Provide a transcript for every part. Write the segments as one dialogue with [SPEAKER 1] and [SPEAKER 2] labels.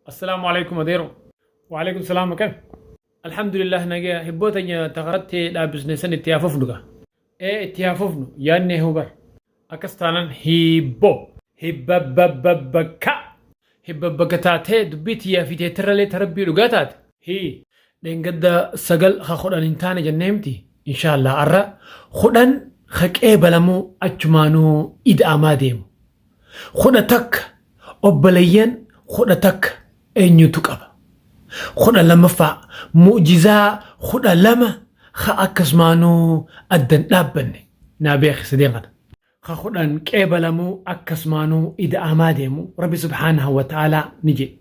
[SPEAKER 1] Assalaamu alaikum adeero. Wa alaikum salaam akkam? Alhamdulillah nagaya hibboo teenya takaratti dhaabbisne san itti haa fufnu gaa. Ee itti haa fufnu yaadne hoo bar. Akkas taanan hiibboo. Hibbabbabbabbakka. Hibbabbakka taatee dubbii tiyyaa fi teetirralee ta rabbii dhugaa taate. Hii. Dheengadda 9 ka 10 hin taane jennee miti? Inshaallah arra 10 ka qeebalamuu achumaanuu ida'amaa deemu. 11 obboleeyyan 11 eenyutu qaba? 12ffaa mu'jizaa 12 ka akkasumaanuu addan dhaabbanne naa beeki sadeen kana. Ka 10 qeebalamuu akkasumaanuu ida'amaa deemu Rabbi subhaanahu wa ta'aalaa ni jedhe.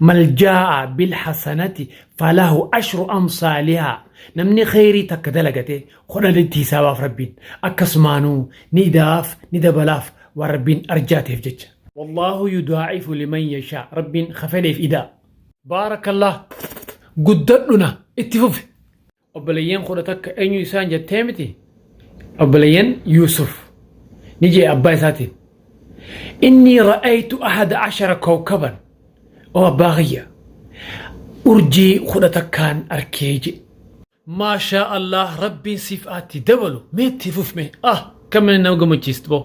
[SPEAKER 1] Mal jaa'a bil hasanati falahu ashru amsaalihaa namni kheyrii takka dalagate 10tti hisaabaaf Rabbiin akkasumaanuu ni ida'aaf ni dabalaaf waan Rabbiin arjaa ta'eef jecha. Wallaahu yudaa'ifu liman yashaa Rabbiin ka fedheef ida'a. Baarakallah guddadhu na itti fufi. Obboleeyyan 11 eenyu isaan jettee miti? Obboleeyyan Yuusuf ni jee abbaa isaatiin. Inni ra'aytu ahada ashara kawkaban. Oo abbaa kiyya urjii 11n arkee jee. Maashaa Allah rabbiin siif aatti dabalu mee itti fuf mee ah kamina nama gammachiistu boo.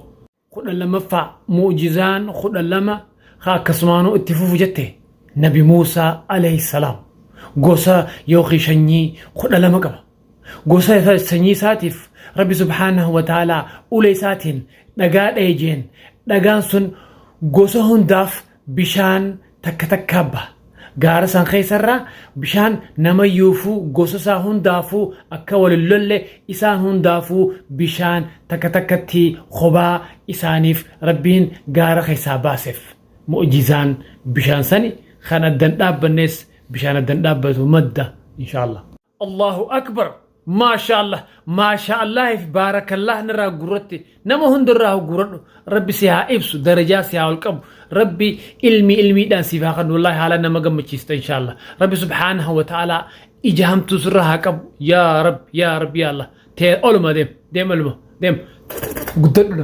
[SPEAKER 1] 12ffaa Mu'jizaan 12 ka akkasumaanuu itti fufu jette Nabi Muusaa alayhi salaam gosa yookiin shanyii 12 qaba. Gosa sanyii isaatiif Rabbi subhaanahu wa ta'aalaa ulee isaatiin dhagaa dhaye jeen dhagaan sun gosa hundaaf bishaan takka takkaa baha. Gaara san keessarraa bishaan namayyuufuu gosa isaa hundaafuu akka wal hin lolle isaan hundaafuu bishaan takka takkatti kophaa isaaniif Rabbiin gaara keessaa baaseef. Mu'jizaan bishaan sani kan addan dhaabbannes bishaan addan dhaabbatu madda inshaallah. Allahu Akbar Maashaallah Maashaallah fi baarakallah narraa gurratti nama hundarraa guuradhu rabbi si haa ibsu darajaa si haa ol qabu rabbi ilmi ilmiidhaan siif haa kennu wallahi haala nama gammachiista inshaallah rabbi subhaanahu wa ta'ala ija hamtuu sirra haa qabu yaa rabbi yaa rabbi yaa Allah tee oluma deem deem oluma deem guddadhu.